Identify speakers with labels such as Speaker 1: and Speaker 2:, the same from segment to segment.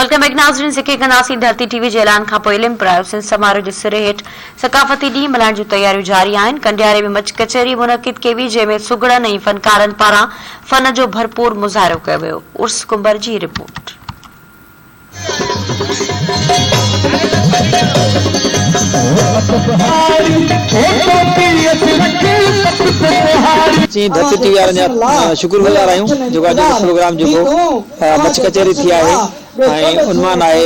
Speaker 1: Welcome back ناظرين ذڪر ڪنداسين ڌرتي ٽي وي جي اعلان کانپوء علم پرايو سنڌ سمارو جي سري هيٺ ثقافتي ڏينهن ملهائڻ جون تياريون جاري آهن ڪنڊياري ۾ مچ ڪچهري منعقد ڪئي وئي جنهن ۾ سگهڙن ۽ فنڪارن پاران فن جو ڀرپور مظاهرو ڪيو ويو عرس ڪنڀر جي رپورٽ.
Speaker 2: اسين ڌرتي ٽي وي وارن جا شڪر گذار آهيون جيڪو اڄ جو پروگرام جيڪو مچ ڪچهري ٿي آهي ۽ عنوان آهي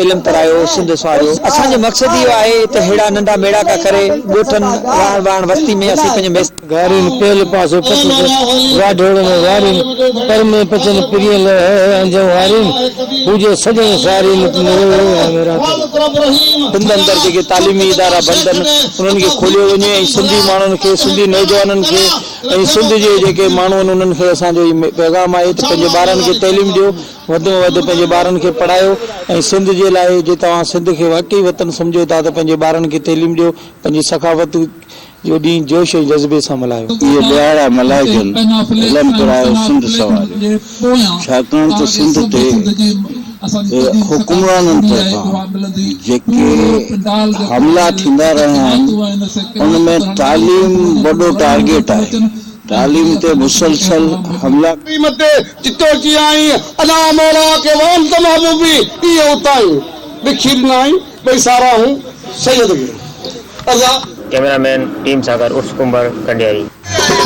Speaker 2: علم پرايو سنڌ سنواريو اسان جو مقصد اهو آهي ته ههڙا ننڍا ميڙاڪا ڪري ڳوٺن واهڻ واهڻ وستي ۾ اسين پنهنجو ميسيج
Speaker 3: گهارين پيل پاسو پٽ تي، واڍوڙ ۾ وارين، پر ۾ پچن پرين لئه هنجون هارين، هو جي سڄڻ سارين مڙيو آوين راتين.
Speaker 2: سنڌ اندر جيڪي تعليمي ادارا بند آهن انهن کي کوليو وڃي ۽ سنڌي ماڻهن کي سنڌي نوجوانن کي ۽ سنڌ جي جيڪي ماڻهو آهن انهن کي اسان جو هي پيغام آهي ته پنهنجي ٻارن کي تعليم ڏيو وڌ ۾ وڌ پنهنجي ٻارن کي پڙهايو ۽ سنڌ جي لاء جي توهان سنڌ کي واقعي وطن سمجهو ٿا ته پنهنجي ٻارن کي تعليم ڏيو پنهنجي ثقافت جو ڏينهن جوش ۽ جذبي سان ملهايو.
Speaker 4: اهي ڏهاڙا ملهائجن، علم پرايو سنڌ سنواريو. ڇاڪاڻ ته سنڌ تي حڪمرانن طرفان جيڪي حملا ٿيندا رهيا آهن، ان ۾ تعليم وڏو ٽارگيٽ آهي. تعليم تي مسلسل حملا.
Speaker 5: قيمت چتو چيائين، انا مولا کي وانت محبوبي ايئن اتائين ٻکي ڏنائين ٻئي ساراهون سيد کي ارضا.
Speaker 6: ڪئميرا مين ٽيم سان گڏ عرس ڪنڀر، ڪنڊياري.